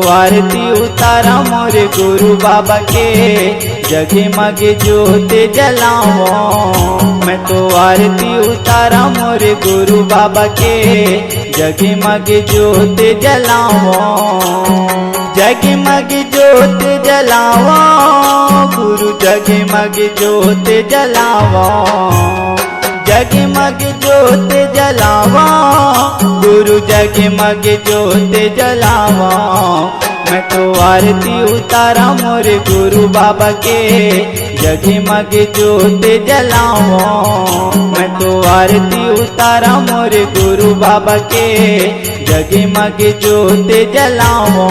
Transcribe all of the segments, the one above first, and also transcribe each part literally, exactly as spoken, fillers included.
आरती उतारा मोर गुरु बाबा के, जगमग जोत जलावो। मैं तो आरती उतारा मोर गुरु बाबा के, जगमग जोत जलावो। जगमग जोत जलावो गुरु, जगमग जोत जलावो। जगमग जोत जलावा गुरु, जगमग जोत जलावा। मैं तो आरती उतारा मोर गुरु बाबा के, जगमग जोत जलावा। मैं तो आरती उतारा मोर गुरु बाबा के, जगमग जोत जलावा।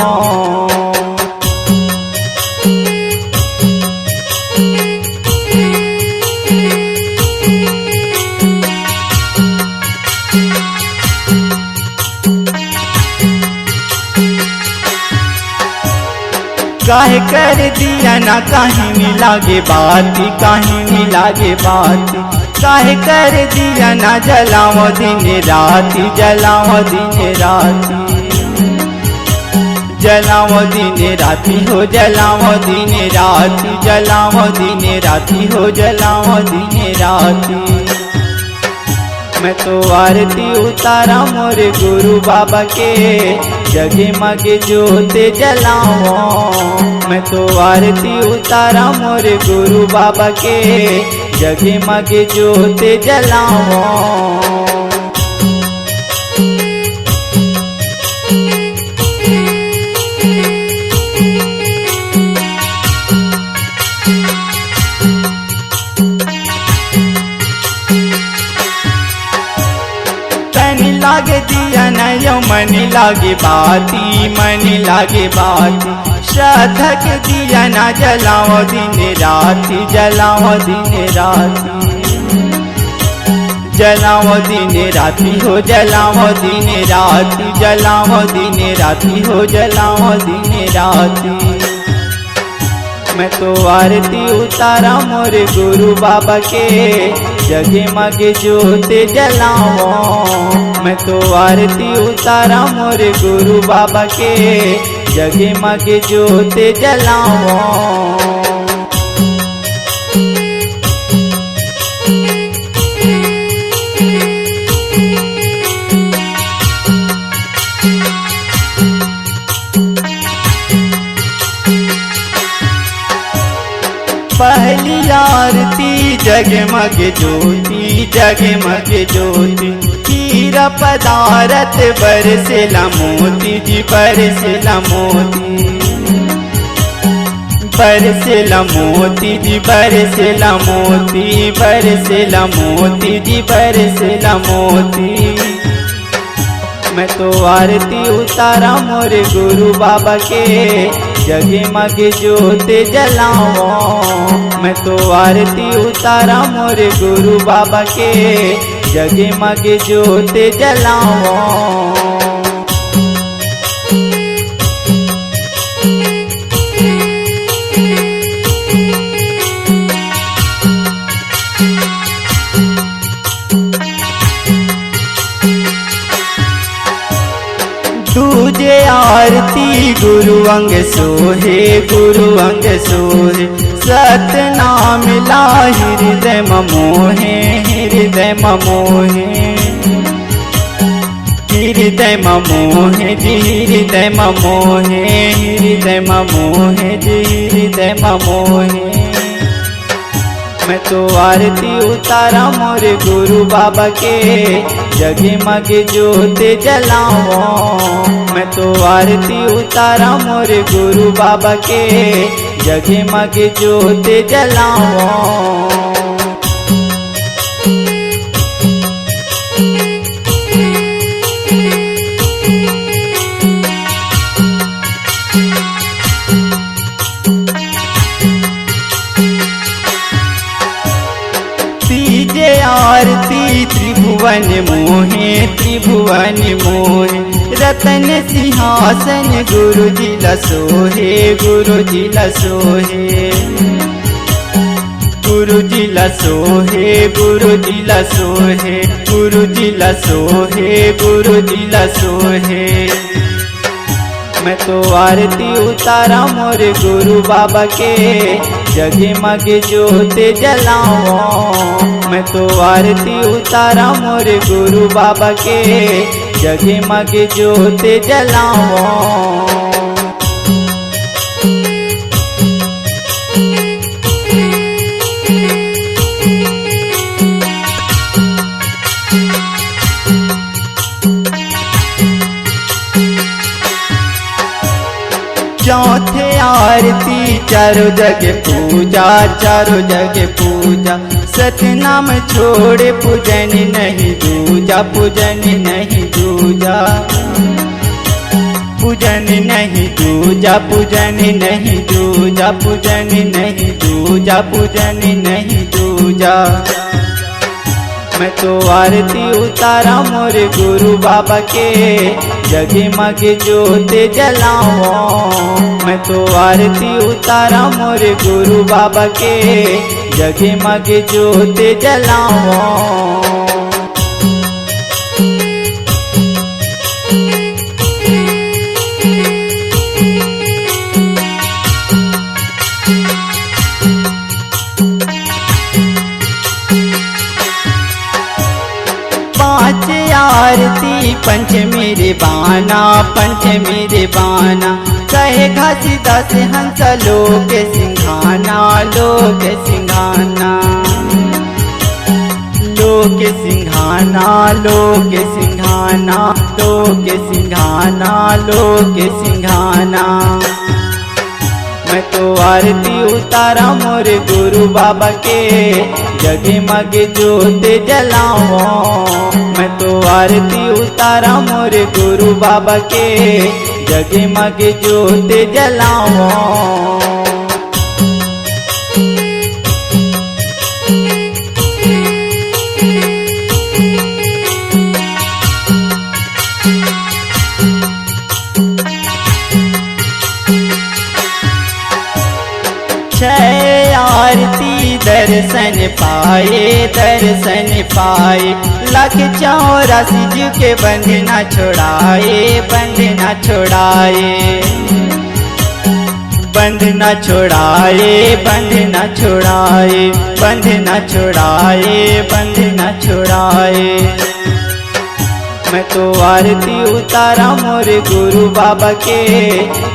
काहे कर दिया ना, काहे नी लागे बाती, काहे नी लागे बाती। काहे कर दिया ना, जलाव दिन राती, जलाव दिन राती। जलाव दिन राती हो, जलाव दिन राती, जलाव दिन राती हो, जलाव दिन राती। मैं तो आरती उतारा मोर गुरु बाबा के, जगमग जोत जलावो। मैं तो आरती उतारा मोर गुरु बाबा के, जगमग जोत जलावो। तनी लागे दिया ना यो, मनी लागे बाती, मनी लागे बाती। श्रद्धा के दिया ना जलाओ दिन राती, जलाओ दिन राती। जलाओ दिन राती हो, जलाओ दिन राती, जलाओ दिन राती हो, जलाओ दिन राती। मैं तो आरती उतारा मोर गुरु बाबा के, जगमग जोत जलावो। मैं तो आरती उतारा मोर गुरु बाबा के, जगमग जोत जलावो। पहली आरती जगमग ज्योति, जगमग ज्योति। हीरा पदारथ बरसेला मोती जी, बरसेला मोती। बरसेला मोती जी, बरसेला मोती, बरसेला मोती जी, बरसेला मोती। मैं तो आरती उतारा मोर गुरु बाबा के, जगमग जोत जलावो। मैं तो आरती उतारा मोर गुरु बाबा के, जगमग जोत जलावो। दूजे आरती गुरु अंग सोहे, गुरु अंग सोहे। सतनाम ला हृदय म मोहे, हृदय म मोहे। हृदय म मोहे जी, हृदय म मोहे, हृदय म मोहे जी, हृदय म मोहे। मैं तो आरती उतारा मोर गुरु बाबा के, जगमग जोत जलावो। मैं तो आरती उतारा मोर गुरु बाबा के, जगमग जोत जलावो। तीजे आरती त्रिभुवन मोहे, त्रिभुवन मोहे। रतन सिंहासन गुरु जी ला सोहे, गुरु जी ला सोहे। गुरु जी ला सोहे, गुरु जी ला सोहे, गुरु जी ला सोहे, गुरु जी ला सोहे। मैं तो आरती उतारा मोर गुरु बाबा के, जगमग जोत जलावो। मैं तो आरती उतारा मोर गुरु बाबा के, जगमग जोत जलावो। चौथे आरती चारों जगह पूजा, चारों जगह पूजा। सतनाम छोड़े पूजन नहीं दूजा, पूजन नहीं दूजा। पूजन नहीं दूजा, पूजन नहीं दूजा, पूजन नहीं दूजा, पूजन नहीं दूजा। मैं तो आरती उतारा मोर गुरु बाबा के, जगमग जोत जलावो। मैं तो आरती उतारा मोर गुरु बाबा के, जगमग जोत जलावो। पाँच आरती पंचमी रे बाना, पंचमी रे बाना। कहे घासीदास हंस लोक सिंघाना, लोक सिंघाना। लोक सिंघाना, लोक सिंघाना, लोक सिंघाना, लोक सिंघाना। मैं तो आरती उतारा मोर गुरु बाबा के, जगमग जोत जलावो। मैं तो आरती उतारा मोर गुरु बाबा के, जगमग जोत जलावो। छह आरती दर्शन पाए, दर्शन पाए। लाख चौरासी जीव के बंधना छुड़ाए, बंधना छुड़ाए। बंधना छुड़ाए, बंधना छुड़ाए, बंधना छुड़ाए, बंधना छुड़ाए। मैं तो आरती उतारा मोर गुरु बाबा के,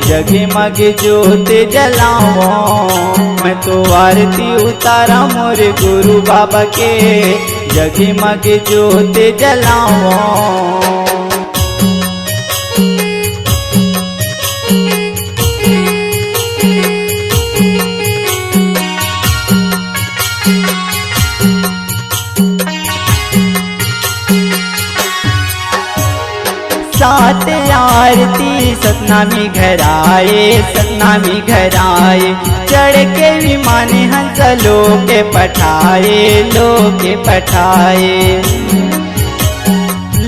जगमग जोत जलावो। मैं तो आरती उतारा मोर गुरु बाबा के, जगमग जोत जलावो। सात आरती सतनामी घर आए, सतनामी घर आए। चढ़ के विमान हंस लोक पठाए, लोक पठाए।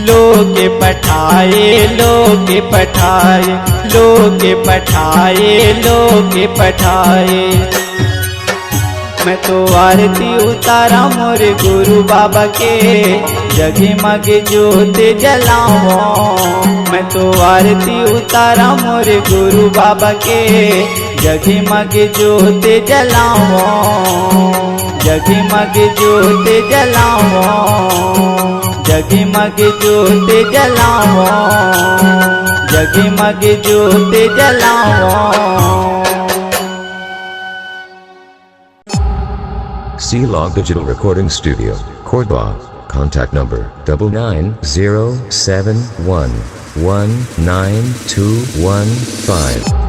लोक पठाए, लोक पठाए, लोक पठाए, लोक पठाए। मैं तो आरती उतारा मोर गुरु बाबा के, जगमग जोत जलावो। मैं तो आरती उतारा मोर गुरु बाबा के, जगमग जोत जलावो। जगमग जोत जलावो, जगमग जोत जलावो, जगमग जोत जलावो। C Log Digital Recording Studio, Cordoba. Contact number double nine zero seven one one nine two one five.